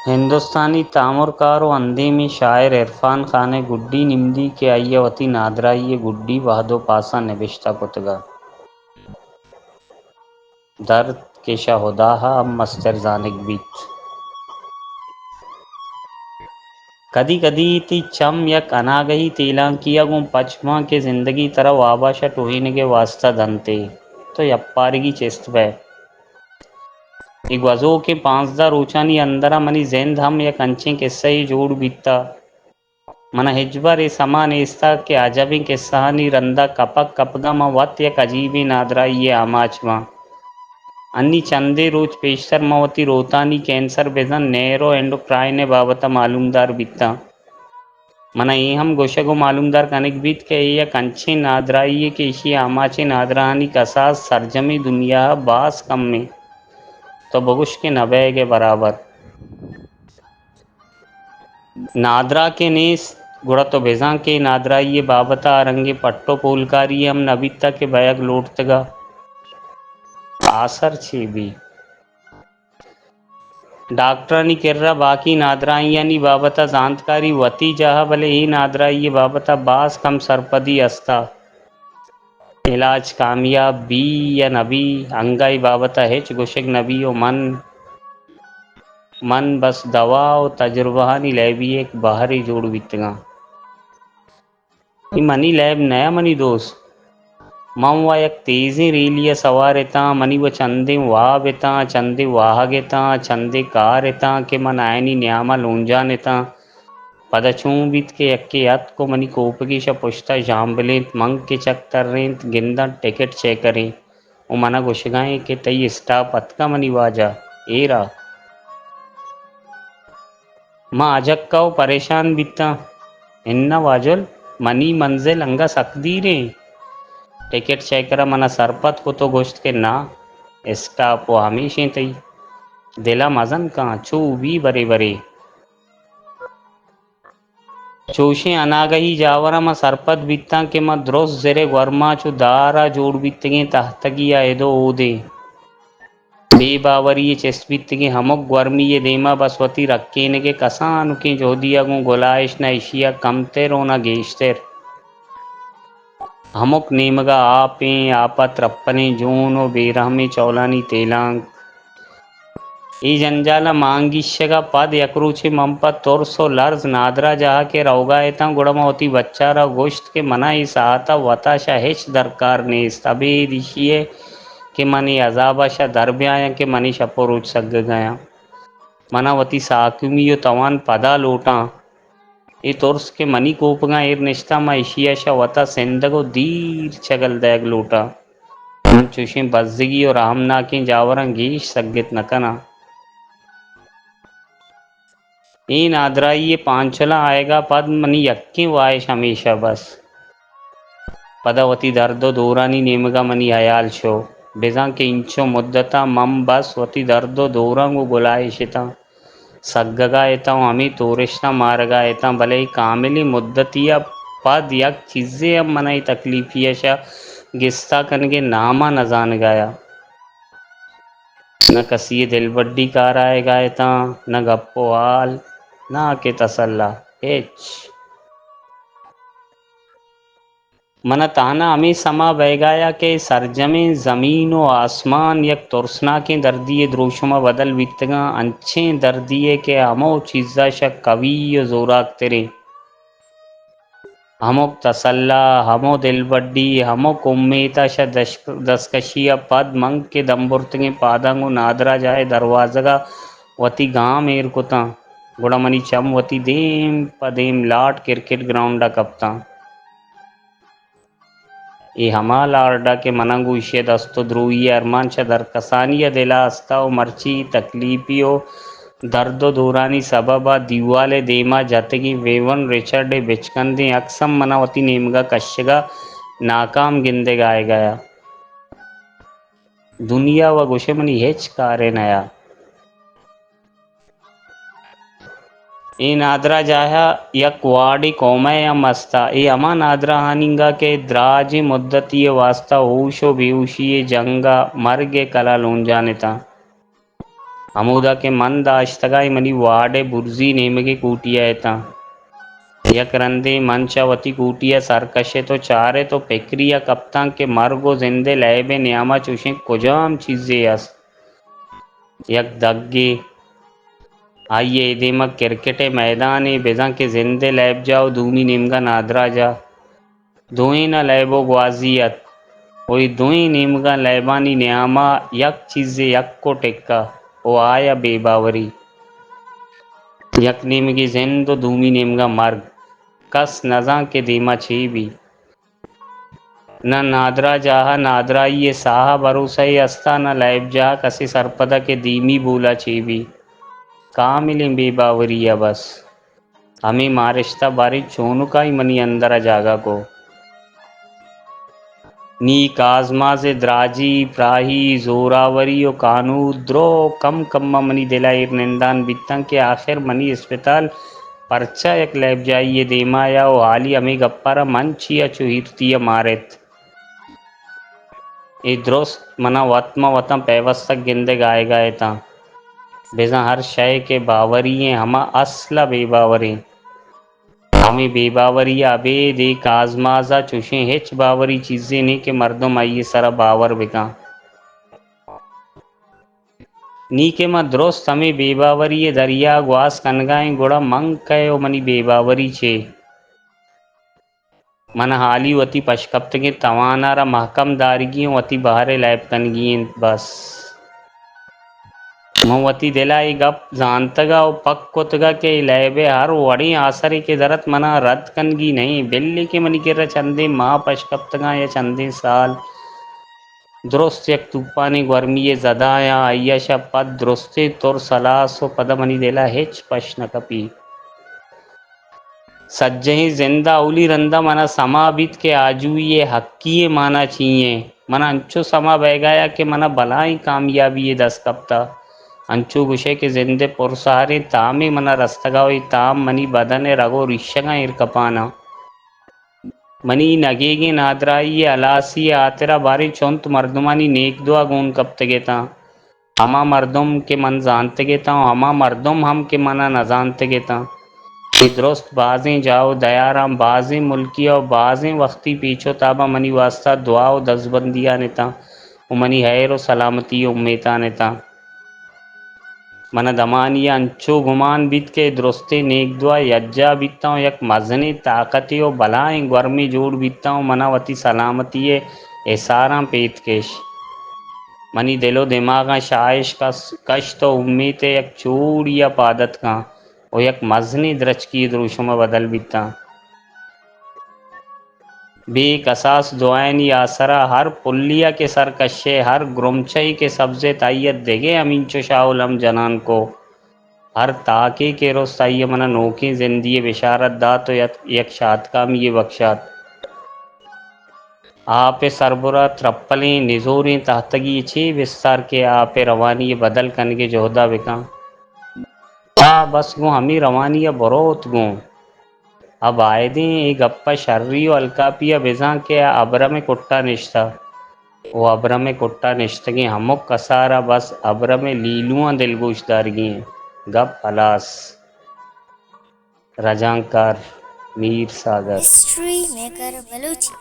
ہندوستانی تامرکار و اندیمیں شاعر عرفان خان ءِ گڈی نمدی کہ آئی ءَ وتی نادراہی ءِ گڈی وہد و پاساں نبشتہ کتگ ءَ۔ درد کہ شہ ہدا ءَ ہم مستر زانگ بیت۔ کدی کدی تئی چم یک اناگہی تیلانکی ءَ گوں پچ باں کہ زندگی ترا واب ءَ شہ ٹوہینگ ءِ واستہ دنت ئے، تو یپارگی چست بئے۔ اے گوزوکیں پانزدہ روچانی اندر ءَ منی زند ہم یک انچیں کسہ یے جوڑ بیتہ۔ من ءَ ہچبر اے سما نیست ءَ کہ اجبیں کسہانی رند ءَ کپگ کپگ ءَ من وت یک عجیبیں نادراہی ءِ آماچ باں۔ انی چندے روچ پیشتر من وتی روتانی کینسر بزاں نیورو اینڈوکرائن ءِ بابت ءَ معلومدار بیتاں۔ من ءَ اے ہم گوشگ ءُ معلومدار کنگ بیت کہ اے یک انچیں نادراہی یے کہ ایشی ءِ آماچیں نادراہانی کساس سرجمیں دنیا ءَ باز کم انت، تو بگوش کہ نہ بئیگ ءِ برابر۔ نادراہ کہ نیست، گڑا تو بزاں کہ اے نادراہی ءِ بابت ءَ آ رنگیں پٹ ءُ پولکاری ہم نہ بیتگ کہ بئیگ لوٹتگ ءَ۔ آسر چے بی؟ ڈاکٹرانی کرا باقی نادراہیانی بابت ءَ زانتکاری وتی جاہ ءَ، بلے اے نادراہی ءِ بابت ءَ باز کم سرپدی است ءَ۔ علاج کامیاب بی یا نہ بی، انگہ اے بابت ءَ ہچ گوشگ نہ بی ءُ من، من بس دوا ءُ تجربہانی لیبی ءِ یک بہرے جوڑ بیتگاں۔ اے منی لیب نہ منی دوست۔ من وا یک تیزیں ریلی ءَ سوار اتاں، منی وا چندیں واب اتاں، چندیں واہگ اتاں، چندیں کار اتاں کہ من آیانی نیام ءَ لونجان اتاں۔ پدا چون بیت کہ یکے اتک ءُ منی کوپگے شہ پشت ءَ ژامبلینت، من کہ چک ترینت، گنداں ٹکٹ چیکریں ءُ من ءَ گوشگا ایں کہ تئی اسٹاپ اتکا منی واجہ، ایر آ۔ من اجکہ ءُ پریشان بیتاں۔ اناں واجل، منی منزل انگہ سک دیریں۔ ٹکٹ چیکر ءَ من ءَ سرپد کت ءُ گوشت کہ نا، اسٹاپ وا ہمیش ایں تئی۔ دل ءَ مزن کن، چو بی برے برے۔ چوشیں اناگہی جاوراں من سرپد بیتاں کہ من درست زر ءِ گورما چو دار ءَ جوڑ بیتگیں تہتگی ءَ اد ءُ اودیں۔ بے باوری ءِ چست بیتگیں ہمک گورمی ءِ دیما بس وتی رکینگ ءِ کسانکیں جہدی ءَ گوں گلائیش، نہ ایشی ءَ کمتر ءُ نہ گیشتر۔ ہمک نیمگ ءَ آپیں، آپ ءَ ترپنیں جون ءُ بے رحمیں چولانی تیلانک۔ اے جنجال ءَ مانگیشگ ءَ پد یک روچے من پہ ترس ءُ لرز نادراہ جاہ ءَ کہ روگا اتاں، گڑا من وتی بچار ءَ گوشت کہ من ءَ اے ساعت ءَ وت ءَ شہ ہچ درکار نیست، ابید ایشی ءَ کہ من اے عذاب ءَ شہ در بیایاں کہ منی شپ ءُ روچ سگگ ءَ آں۔ من ءَ وتی ساکمی ءُ توان پدا لوٹاں۔ اے ترس کہ منی کوپگاں ایر نشتہ، من ایشی ءَ شہ وت ءَ سندگ ءُ دیر چگل دئیگ لوٹاں۔ من چوشیں بزگی ءُ رحمناکیں جاوراں گیش سگت نہ کناں۔ اے نادراہی ءِ پانچلاں آیگ ءَ پد منی یکیں واہش ہمیش ءَ بس۔ پدا وتی درد ءُ دورانی نیمگ ءَ منی ہیال شو، بزاں کہ اینچو مدت ءَ من بس وتی درد ءُ دوراں گوں گلائیش اتاں۔ سگگ ءَ اتاں ءُ ہمے تورشتاں مارگ ءَ اتاں، بلے اے کاملیں مدتی ءَ پد یک چیزے ہم من ءَ اے تکلیفی ءَ شہ گستا کنگ ءِ نام ءَ نہ زانگ ءَ آں۔ نہ کسی ءِ دلبڈی کار آیگ ءَ اتاں، نہ گپ ءُ ہال، نہ کہ تسلا، ہچ۔ من ءَ تہنا ہمے سما بئیگ ءَ آں کہ سرجمیں زمین ءُ آسمان یک ترسناکیں دردی ءِ دروشم ءَ بدل بیتگاں، انچیں دردی ءِ کہ ہمو چیز ءَ شہ قوی ءُ زوراکتریں۔ ہمک تسلا، ہمو دلبڈی، ہمک امیت ءَ شہ دش-، دستکشی ءَ پد من کہ دمبرتگیں پاداں گوں نادراہ جاہ ءِ دروازگ ءَ وتی گام ایر کتاں، گڑا منی چم وتی دیم پہ دیم لاٹ کرکٹ گراؤنڈ ءَ کپتاں۔ اے ہما لارڈ ءَ کہ من ءَ گوں ایشی ءِ دست ءُ دروہی ءِ ارمان چہ درکسانی ءَ دل ءَ است ءُ مرچی تکلیپی ءُ درد ءُ دورانی سبب ءَ دیوال ءِ دیم ءَ جتگیں ویون رچرڈ ءِ بچکندیں عکس ہم من ءَ وتی نیمگ ءَ کشگ ءَ ناکام گندگ ءَ آیگ ءَ آں۔ دنیا ءَ گوشئے منی ہچ کارے نیا۔ اے نادراہ جاہ ءَ یک وارڈے قوم ءِ ہم است ءَ، اے ہما نادراہانی انگا کہ دراجیں مدتی ءِ واستہ ہوش ءُ بے ہوشی ءِ جنگ ءَ مرگ ءِ کلا لونجان اتاں۔ ہمودا کہ من داشتگاں، اے منی وارڈ ءِ برزی نیمگے کوٹی ءَ اتاں۔ یک رندے من چہ وتی کوٹی ءَ سر کشت ءُ چارت ءُ پکری ءَ کپتاں کہ مرگ ءُ زند ءِ لیب ءِ نیام ءَ چوشیں کجام چیزے است۔ یک دگے، آئی ءِ اے دیم ءَ کرکٹ ءِ میدانے، بزاں کہ زند ءِ لیب جاہ ءُ دومی نیمگ ءَ نادراہ جاہ۔ دوئیناں لیب ءُ گوازی ات ءُ اے دوئیں نیمگاں لیبانی نیام ءَ یک چیزے، یک ءُ ٹکہ، ءُ آ یا بے باوری۔ یک نیمگے زند ءُ دومی نیمگا مرگ۔ کس نزان کہ دیما چے بی۔ نہ نادراہ جاہ ءَ نادراہی ءِ ساہ ءَ بھروسہ ئے استا، نہ لیب جاہ ءَ کسے سرپدا کہ دیمی بولا چے بی۔ کاملیں بے باوری ءَ بس۔ ہمے مارشت ءَ باریں چونکائی منی اندر ءَ جاگہ کو۔ نی کازماز ءِ دراجی، پراہی، زوراوری ءُ کانود درو کم کم ءَ منی دل ءَ ایر نندان بیتاں کہ آخر منی اسپتال پرچا یک لیب جاہی ءِ دیما یا ءُ حالی ہمے گپ ءَ را من چیا چو ہیرتی ءَ مارت۔ اے درست منا وت ماں وتاں پیوستگ گندگ آیگا اتاں۔ بزاں ہر شے کہ باوری ایں، ہما اصل ءَ بے باوریں۔ ہمے بے باوری ءَ ابید اے کازماز ءَ چوشیں ہچ باوری چیزے نیں کہ مردم آئی ءِ سرا باور بکاں۔ نی کہ ما درست ہمے بے باوری ءِ دریا ءَ گواز کنگا ایں، گڑا من کئے ءُ منی بے باوری چے؟ من حالی وتی پشکپتگیں توان ءَ را مہکم دارگی ایں، وتی بہر ءَ لیب کنگی انت بس۔ من وتی دل ءَ اے گپ زانتگ ءُ پک کتگ کہ اے لیب ءِ ہر وڑیں آسرے کہ در ات، من ءَ رد کنگی نہ ایں، بلے کہ منی کرا چندیں ماہ پشکپتگاں یا چندیں سال۔ درست یک توپانیں گورمی ءِ زدایاں، آئی ءَ شہ پد درستیں ترس ہلاس ءُ پدا منی دل ءَ ہچ پش نہ کپی۔ سجہیں زند ءَ اولی رند ءَ من ءَ سما بیت کہ آجوئی ءِ حقی ءِ مانا چی ایں۔ من ءَ انچو سما بئیگایا کہ من ءَ بلاہیں کامیابی یے دست کپتہ۔ انچو گوشئے کہ زند ءِ پرساہریں تامے من ءَ رستگ ءُ اے تام منی بدن ءِ رگ ءُ ریشگاں ایر کپان اَنت۔ منی نگیگیں نادراہی ءُ ہلاسی ءِ ہاترا باریں چنت مردمانی نیک دعا گون کپتگ اتاں۔ ہما مردم کہ من زانتگ اتاں ءُ ہما مردم ہم کہ من ءَ نہ زانتگ اتاں۔ اے درست بازیں جاہ ءُ دیاراں، بازیں ملکی ءُ بازیں وختی پیچ ءُ تاباں منی واستا دعا ءُ دزبندیان اتاں ءُ منی ہیر ءُ سلامتی ءِ امیتان اتاں۔ من ءَ دمانی ءَ انچو گمان بیت کہ اے درستیں نیک دعا یکجاہ بیتاں ءُ یک مزنیں طاقتے ءُ بلاہیں گورمے جوڑ بیتاں ءُ من ءَ وتی سلامتی ءِ حصاراں پیت کش۔ منی دل ءُ دماغاں شاہش کس-، کشت ءُ امیت ءِ یک چوڑی ءَ پاد اتکاں ءُ یک مزنیں درچکی ءِ دروشم ءَ بدل بیتاں۔ بے کساس دعایانی آسرا ہر پلی ءَ کہ سر کشئے، ہر گرمچہے کہ سبز ات، آئی ءَ دگہ ہمینچو شاہ الم جنان کو۔ ہر تاکے کہ رست، آئی ءَ من ءَ نوکیں زندی ءِ بشارت دات ءُ یک، یک شاتکامی یے بکشات۔ آپ ءِ سربرا ترپلیں نزوریں تہتگی ءِ چے بستار کہ آپ ءِ روانی ءِ بدل کنگ ءِ جہد ءَ بکن۔ آ بس گوں ہمے روانی ءَ بروت گوں۔ آ بائدیں اے گپ ءَ شری ءُ الکاپی ءَ بزاں کہ آ ابرم ءِ کٹ ءَ نشتہ ءُ ابرم ءِ کٹ ءَ نشتگیں ہمک کسار ءَ بس ابرم ءِ لیلواں دلگوش دارگی ایں۔ گپ ہلاس۔ رجانکار میر ساگر۔ History maker Balochi.